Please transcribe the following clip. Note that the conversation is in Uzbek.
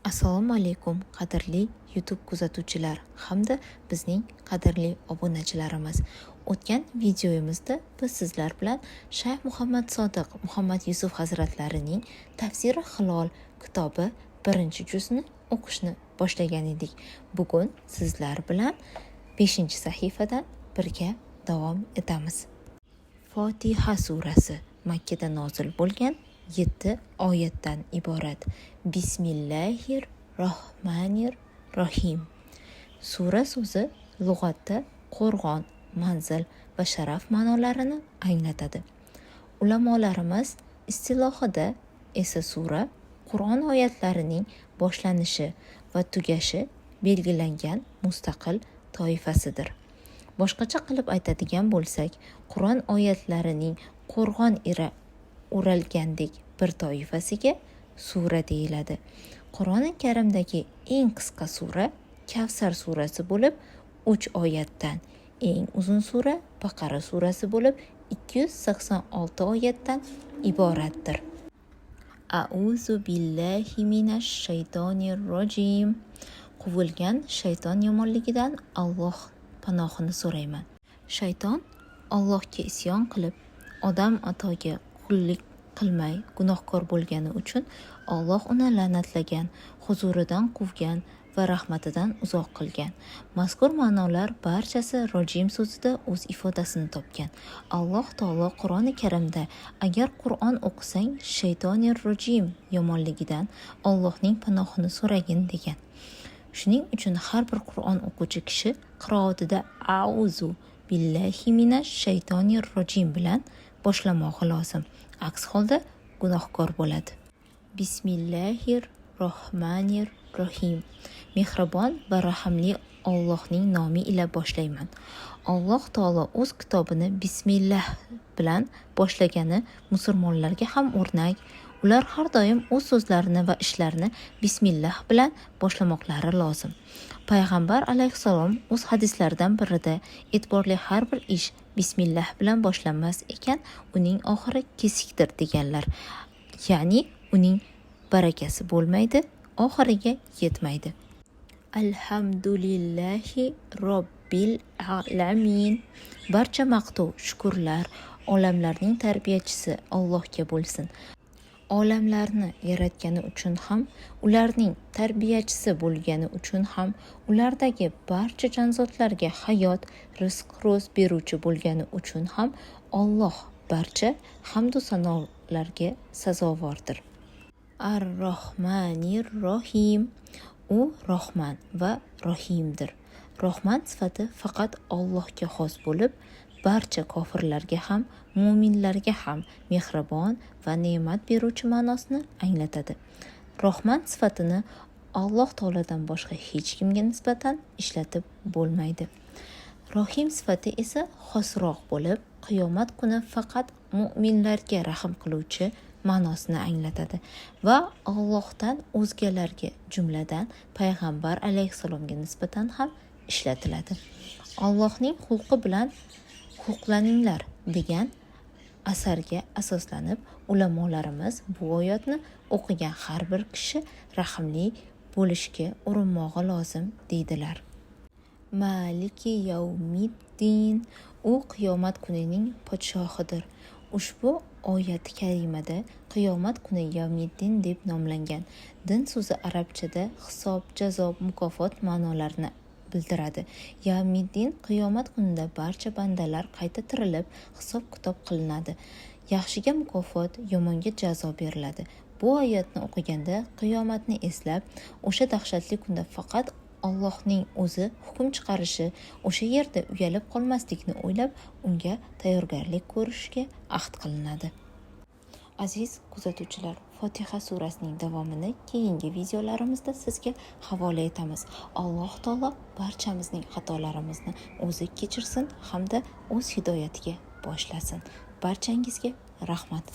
Assalomu alaykum, qadrli YouTube kuzatuvchilar hamda bizning qadrli obunachilarimiz. O'tgan videomizda biz sizlar bilan Shayx Muhammad Sodiq Muhammad Yusuf hazratlarining Tafsiri Hilol kitobi birinchi juzini o'qishni boshlagan edik. Bugun sizlar bilan 5-sahifadan birga davom etamiz. Fotiha surasi Makkada nozil bo'lgan, 7 oyatdan iborat. Bismillahir Rohmanir Rohim. Sura so'zi lug'atda qo'rg'on, manzil va sharaf ma'nolarini anglatadi. Ulamolarimiz istilohida esa sura Qur'on oyatlarining boshlanishi va tugashi belgilangan mustaqil toifasidir. Boshqacha qilib aytadigan bo'lsak, Qur'on oyatlarining qo'rg'on ira o'ralgandek bir toifasiga sura deyiladi. Qur'oni Karimdagi eng qisqa sura Kavsar surasi bo'lib, 3 oyatdan, eng uzun sura Baqara surasi bo'lib, 286 oyatdan iboratdir. A'uzu billahi minash shaytonir rojim. Quvilgan shayton yomonligidan Alloh panohini so'rayman. Shayton Allohga isyon qilib, Odam atoga qullik qilmay gunohkor bo'lgani uchun Alloh uni la'natlagan, huzuridan quvgan va rahmatidan uzoq qilgan. Mazkur ma'nolar barchasi rojim so'zida o'z ifodasini topgan. Alloh taolo Qur'oni Karimda: "Agar Qur'on o'qisang, shaytonir rojim yomonligidan Allohning panohini so'ragin" degan. Shuning uchun har bir Qur'on o'quvchi kishi qiroatida "A'uzu billahi minash shaytonir rojim" bilan boshlamog'i lozim. Aks holda gunohkor bo'ladi. Bismillahir Rohmanir Rohim. Mehribon va rahimli Allohning nomi ila boshlayman. Alloh taolo o'z kitobini bismillah bilan boshlagani musulmonlarga ham o'rnak. Ular har doim o'z so'zlarini va ishlarini bismillah bilan boshlamoqlari lozim. Payg'ambar alayhissalom o'z hadislaridan birida: "E'tiborli har bir ish bismillah bilan boshlanmas ekan, uning oxiri kesikdir" deganlar. Ya'ni uning barakasi bo'lmaydi, oxiriga yetmaydi. Alhamdulillahi robbil alamin. Barcha maqtov, shukrlar olamlarning tarbiyachisi Allohga bo'lsin. Olamlarni yaratgani uchun ham, ularning tarbiyachisi bo'lgani uchun ham, ulardagi barcha jonzotlarga hayot, rizq-ro'z beruvchi bo'lgani uchun ham Alloh barcha hamdu sanolarga sazovordir. Ar-Rohmanir Rohim. U Rohman va Rohimdir. Rohman sifati faqat Allohga xos bo'lib, barcha kofirlarga ham, mo'minlarga ham mehribon va ne'mat beruvchi ma'nosini anglatadi. Rohman sifatini Alloh taolodan boshqa hech kimga nisbatan ishlatib bo'lmaydi. Rohim sifati esa xosroq bo'lib, qiyomat kuni faqat mo'minlarga rahm qiluvchi ma'nosini anglatadi va Allohdan o'zgalarga, jumladan payg'ambar alayhissalomga nisbatan ham ishlatiladi. "Allohning xulqi bilan xulqlaninglar" degan asarga asoslanib, ulamolarimiz bu oyatni o'qigan har bir kishi rahimli bo'lishga urinmog'i lozim deydilar. Maliki yawmiddin. U qiyomat kunining podshohidir. Ushbu oyati karimada qiyomat kuni yawmiddin deb nomlangan. Din so'zi arabchada hisob, jazo, mukofot ma'nolarini bildiradi. Yawmiddin qiyomat kunida barcha bandalar qayta tirilib, hisob-kitob qilinadi. Yaxshiga mukofot, yomonga jazo beriladi. Bu oyatni o'qiganda qiyomatni eslab, o'sha dahshatli kunda faqat Allohning o'zi hukm chiqarishi, o'sha yerda uyalib qolmaslikni o'ylab, unga tayyorgarlik ko'rishga ahd qilinadi. Aziz kuzatuvchilar, Fotiha surasining davomini keyingi videolarimizda sizga havola etamiz. Alloh taolo barchamizning xatolarimizni o'zi kechirsin hamda o'z hidoyatiga boshlasin. Barchangizga rahmat.